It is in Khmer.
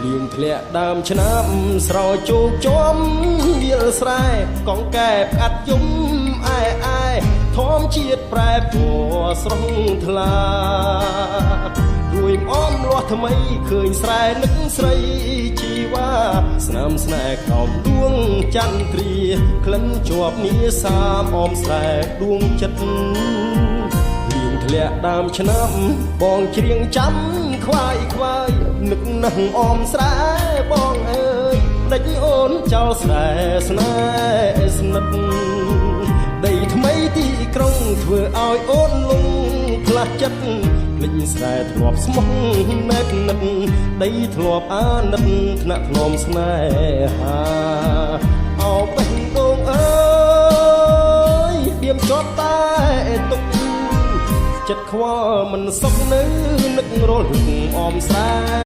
លៀងធ្លាក់ដើមឆ្នាំស្រោជោគជាំវាលស្រែកងកែបអាត់យំអែអែធម្មជាតិប្រែពណ៌ស្រស់ថ្លារួយអមលាស់ថ្មីឃើញស្រែនឹកស្រីជីវ៉ាស្នាមស្នេហ៍ក្រោមដួងចន្ទ្រាក្លិនជាប់នីសាមអមស្រែដួងចិត្តលៀងធ្លាក់ដើមឆ្នាំបងច្រៀងចាំខ្វាយខ្វាយនឹកណាស់អមស្រែបងអើយដេចអូនចោលស្រែស្នេហ៍ស្និទ្ធដីថ្មីទីក្រុងធ្វើឲ្យអូនលងផ្លាស់ចិត្តភ្លេចស្រែធ្លាប់ស្មោះណែបនិតដីធ្លាប់អាណិតថ្នាក់ធ្នមស្នេហាអោបេះដូងអើយឌៀមជាប់តែទុកចិត្តខ្វល់មិនសុខនៅនឹករលឹកអមស្រែ។